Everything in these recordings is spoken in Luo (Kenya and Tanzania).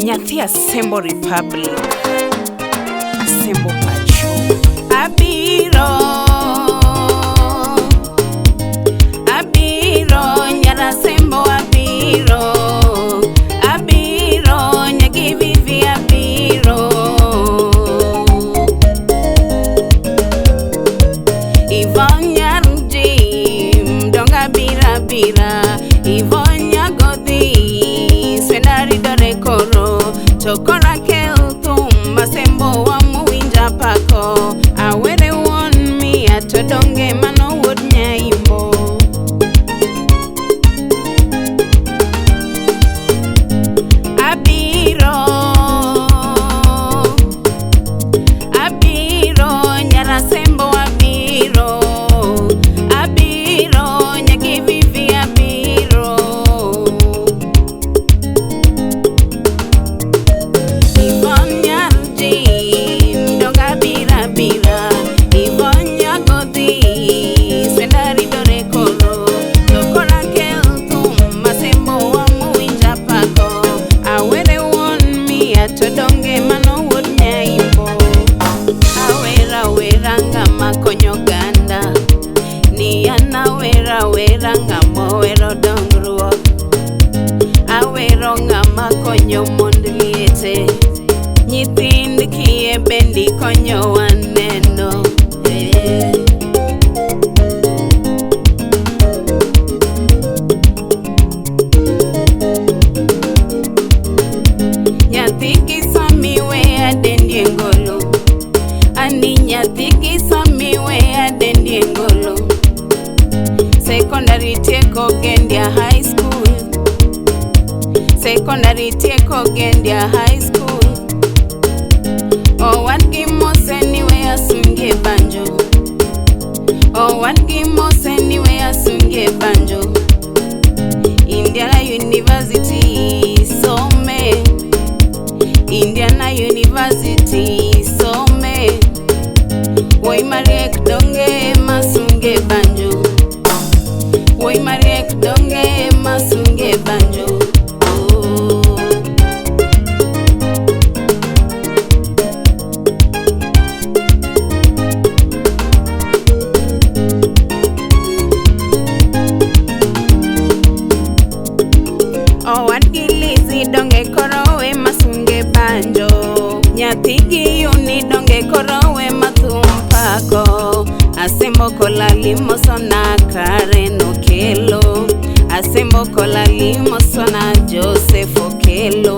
Nyathi Asembo Republic, Asembo Pacho. Abiro, abiro, nyar Asembo abiro, abiro, nyagivivi abiro. Yvonne nyar Jim, donga bira bira, Yvonne nyagodhi, swenda ridore koro, tokora kel thum, Asembo wamuwinja pako, awere wuon miya to donge mano wuod nyaimbo. Abiro, abiro, nyar Asembo abiro, abiro, nyagivivi abiro. Yvonne nyar Jim, donga bira bira, Yvonne nyagodhi, swenda ridore koro, tokora kel thum, Asembo wamuwinja pako, awere wuon miya to donge mano wuod nyaimbo. Awera wera ng'ama konyo oganda, ni an awera wera ng'ama ohero dongruok. Awero ng'ama konyo mond liete, nyithind kiye bendi konyowa neno. Eh. Nyathi gi sami weya dendi e ngolo, ani nyathi gi sami weya dendi e ngolo. Secondary tieko Gendia High School, Secondary tieko Gendia High School. Owadgi mose ni weya sunge banjo, owadgi mose ni weya sunge banjo. Indiana University some, Indiana University some. Woi mariek donge masunge banjo, woi mariek donge masunge banjo. Oh. Owadgi Lizzy donge koro we masunge banjo, nyathigi Yuni donge koro we mathum pako. Asembo kolali mosona Karen Okelo, Asembo kolali mosona Joseph Okelo.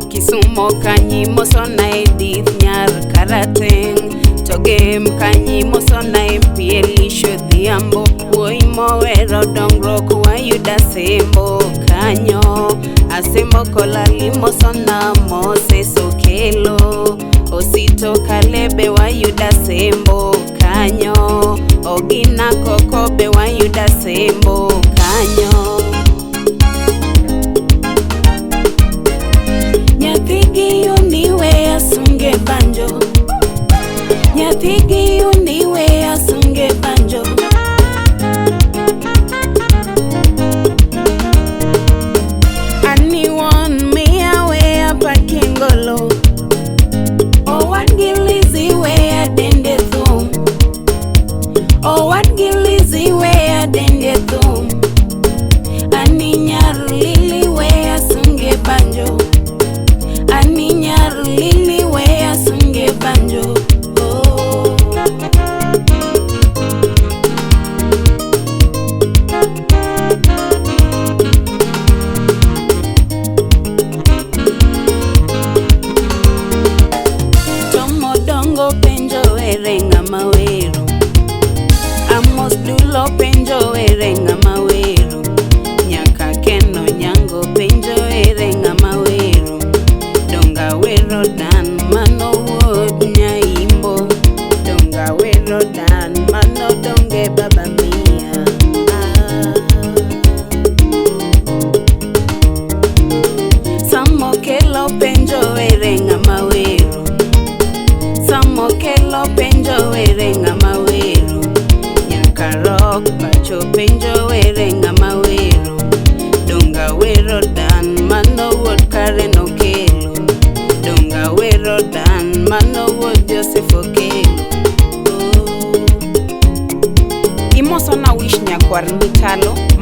Kisumo kanyi mosona Edith nyar Karateng', to Gem kanyi mosona MP Elisha Odhiambo. Wuoyi mowero dongruok wayudo Asembo kanyo, Asembo kolali mosona Moses Okelo. Osito Kalebe wayudo Asembo kanyo, Ogina Koko be wayudo Asembo kanyo. Nyathigi Yuni weya sunge banjo, nyathigi Yuni weya sunge banjo. Ani wuon miya weya paki ngolo, owadgi Lizzy weya dende thum, owadgi Lizzy weya dende thum.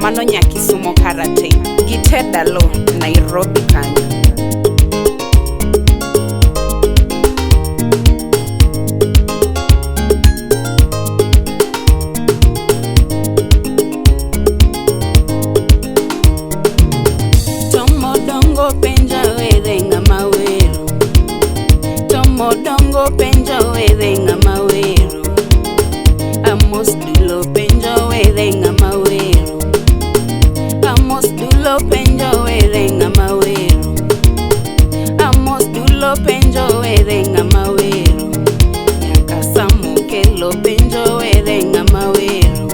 Mano Nyakisumo Karate gi Ted Alo, Nairobi kanyo. Tomodongo penjo were ng'ama wero. Tomodongo penjo were ng'ama wero. Amos Dulo penjo were ng'ama wero. Amos Dulo penjo were ng'ama wero. Amos Dulo penjo were ng'ama wero. Nyaka Samokelo penjo were ng'ama wero.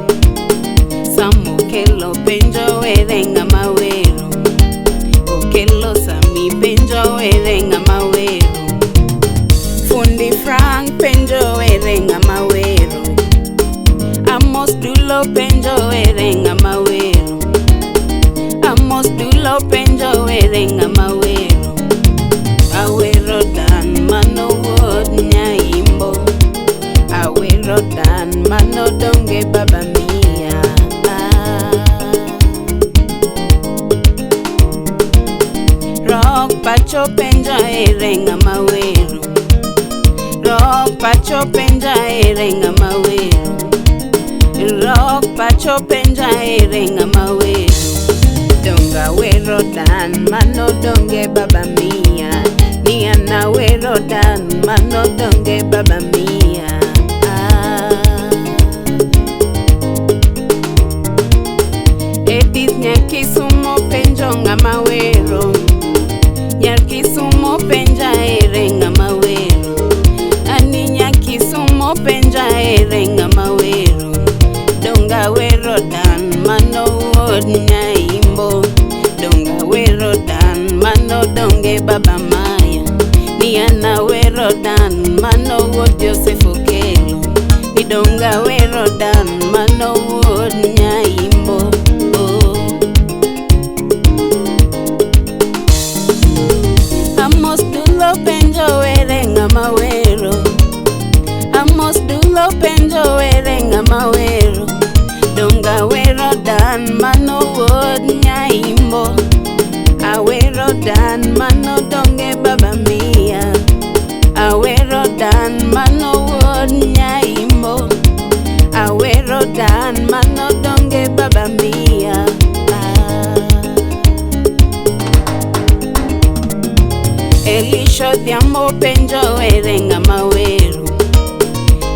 Samokelo penjo were ng'ama wero. Okelo Sami penjo were ng'ama wero. Fundi Frank penjo were ng'ama wero. Amos Dulo penjo were ng'ama wero. Amos Dulo penjo were ng'ama wero. Awero dan mano wuod Nyaimbo. Awero dan mano donge baba mia. Ah. Rock pacho penja ere ng'ama wero. Rock pacho penja ere ng'ama wero. Rock pacho penja ere ng'ama wero. Donga wero dan mano donge baba mia. Ni ana wero dan mano donge baba mia. Ah. Edith Nyakisumo penjo ng'ama wero. Nyakisumo penja ere ng'ama wero. Ani Nyakisumo penja ere ng'ama wero. Donga wero dan mano wuod Nyaimbo. Donga wero dan mano donge baba maya. Ni ana wero dan mano wuod Joseph Okelo. Ni donga wero dan mano wuod Nyaimbo. Oh. Amos Dulo penjo were ng'ama wero. Amos Dulo penjo were ng'ama wero. Donga wero dan mano wuod Nyaimbo. Awero dan mano donge baba mia. Awero dan mano wuod Nyaimbo. Awero dan mano donge baba mia. Ah. Elisha Odhiambo penjo ere ng'ama wero.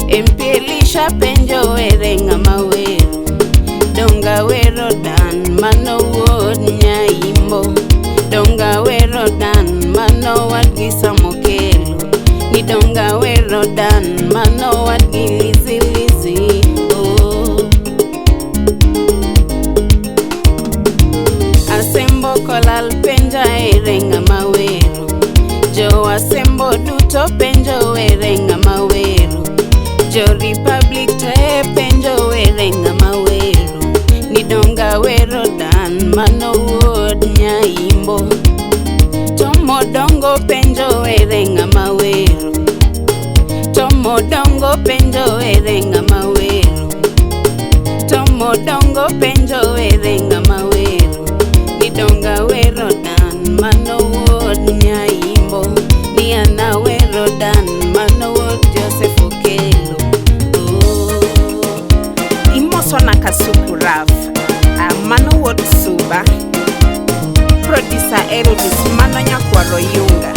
MP Elisha penjo ere ng'ama wero. Donga wero dan mano wuod Nyaimbo. Donga wero dan mano wadgi Samokelo. Ni donga wero dan mano wadgi Lizzy Lizzy. Oh. Asembo kolal penja ere ng'ama wero. Jo Asembo duto penjo ere ng'ama wero. Jo Republic te penjo ere ng'ama wero. Ni donga wero dan mano wuod Nyaimbo. Tomodongo penjo ere ng'ama wero. Tomodongo penjo ere ng'ama wero. Tomodongo penjo ere ng'ama wero. Ni donga wero dan mano wuod Nyaimbo. Ni ana wero dan mano wuod Joseph Okelo. Oh. Imoso na Kasuku Raf. Mano wuod Suba. Producer Elvis mano nyakwaro Yunga.